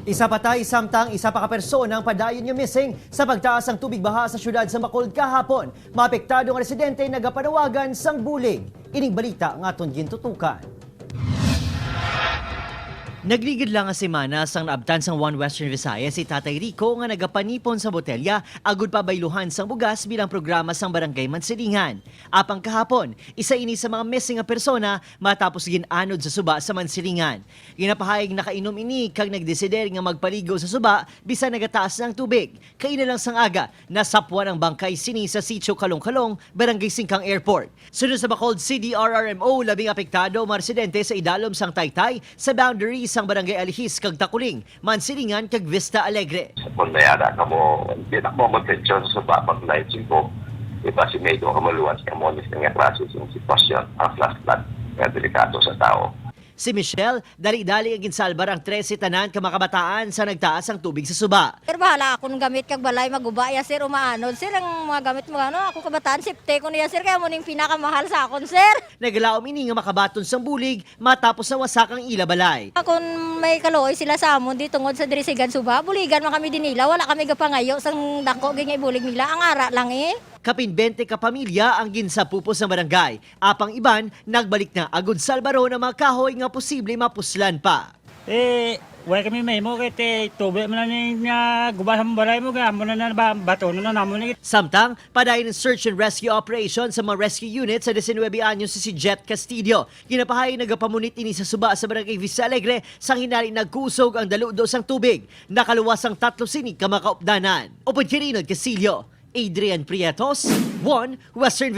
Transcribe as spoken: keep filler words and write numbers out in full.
Isa patay samtang isa pa ka persona ang padayon nga missing sa pagtaas sang tubig baha sa siyudad sa Bacolod kahapon. Maapektado nga residente nagapanawagan sang bulig. Ining balita nga aton gintutukan. Nagligid lang nga semana sang naabtan sang One Western Visayas si Tatay Rico nga nagapanipon sa botelya agud pabayluhan sang bugas bilang programa sang Barangay Mansilingan. Apang kahapon, isa ini sa mga missing nga persona matapos gin-anod sa suba sa Mansilingan. Ginapahayag nakainom ini kag nagdesider nga magpaligo sa suba bisan nagataas na ang tubig. Kaina lang sang aga, nasapwan ang bangkay sini sa Sitio Kalong-Kalong, Barangay Singkang Airport. Suno sa Bacolod C D R R M O, labing apektado ang mga residente sa idalom sang Taytay, sa boundary sang Barangay Alihis kag Taculing, Mansilingan kag Vista Alegre. Kung may ara ka mo, di na mo mo atensyon sa babag na isin ko. Iba si Medo ka maluwas ka mo ni nga klase sa sitwasyon, ang flash flood nga delikado sa tao. Si Michelle, dali-dali ang ginsalbar ang trese tanan ka mga kabataan sa nagtaas ang tubig sa suba. Sir, bahala akon gamit kag balay maguba ya, sir, umaanod. Sir, ang mga gamit mo, ano, ako kabataan, safety ko niya, sir, kaya mo ning pinakamahal sa akon, sir. Naglaom ini nga makabaton sang bulig matapos nawasak ang ila balay. Kung may kaluoy sila sa amon di tungod sa drisigan suba, buligan man kami din nila, wala kami gapangayo sang dako gid nga ibulig nila, ang ara lang eh. Kapin bente ka pamilya ang ginsapupo sa barangay. Apang iban, nagbalik na agud salbaron ang mga kahoy nga posible mapuslan pa. Eh, wala kami mahimo kay ti tubig man ni nga guba sa balay mo, kaya amo na na ba, bato na na namo ni. Samtang, padayon ang search and rescue operation sa mga rescue unit sa diecinuebe anyos si Jet Castillo. Ginapahayag nagapamunit ini sa suba sa Barangay Vista Alegre, sang hinali nagkusog ang daludo sang tubig. Nakaluwas ang tatlo sini ka mga kaupdanan. Upod kay Rinald Castillo, Adrian Prietos, One Western